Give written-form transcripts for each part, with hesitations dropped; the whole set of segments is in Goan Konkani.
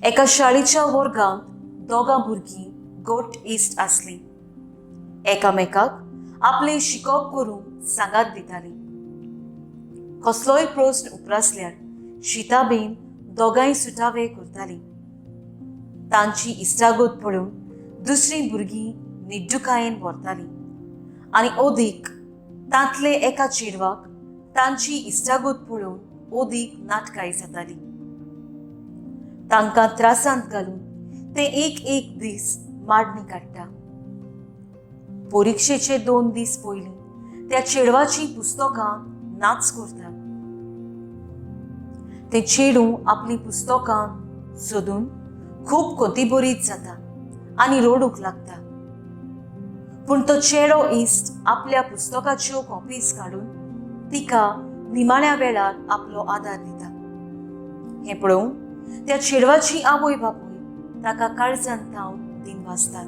एका शाळेच्या वर्गांत दोगां भुरगीं गोट इश्ट आसलीं. एकामेकाक आपलें शिकप करूंक सांगात दितालीं. कसलोय प्रस्न उप्रासल्यार शिताबेन दोगांय सुटावे करतालीं. तांची इश्टागत पळोवन दुसरीं भुरगीं निड्डुकायेन व्हरतालीं आनी अदीक तांतले एका चेडवाक तांची इश्टागत पळोवन अदीक नाटकाय जाताली. तांकां त्रासांत घालून ते एक एक दीस माडणी काडटा. परिक्षेचे 2 दीस पयलीं त्या चेडवाचीं पुस्तकां नाच करता. तें चेडूं आपलीं पुस्तकां सोदून खूब कोतीबरीत जाता आनी रडूंक लागता. पूण तो चेडो इश्ट आपल्या पुस्तकाच्यो कॉपीज काडून तिका निमाण्या वेळार आपलो आदार दिता. हें पळोवन त्या चेडवाची आवय बापूय ताका काळजान थावन दिनवासतात.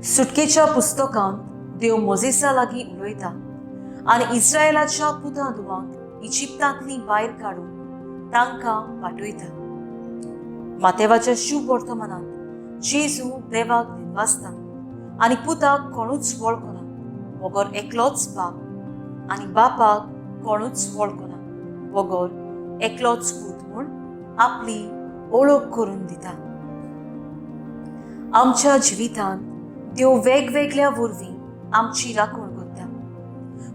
सुटकेच्या पुस्तकांत देव मोजेसा लागीं उलयता आनी इस्रायलाच्या पुतां धुवांक इजिप्तांतलीं भायर काडून तांकां वाटयता. मातेवाच्या शुभ वर्तमानांत जेजू देवाक दिनवासता आनी पुताक कोणूच वळखना बगर एकलोच बाप आनी बापाक कोणूच वळखना बगर एकलोच पूत म्हूण आपली ओळख करून दिता. आमच्या जिवितांत देव वेगवेगळ्या वरवीं आमची राखण करता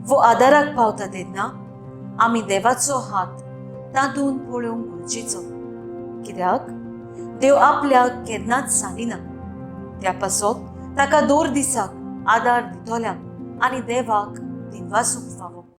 वो आदाराक पावता तेन्ना आमी देवाचो हात तातूंत पळोवंक गरजेचो, कित्याक देव आपल्याक केन्नाच सांडिना. त्या पासत ताका दर दिसाक आदार दितल्यांक आनी देवाक दिनवासूंक फावो.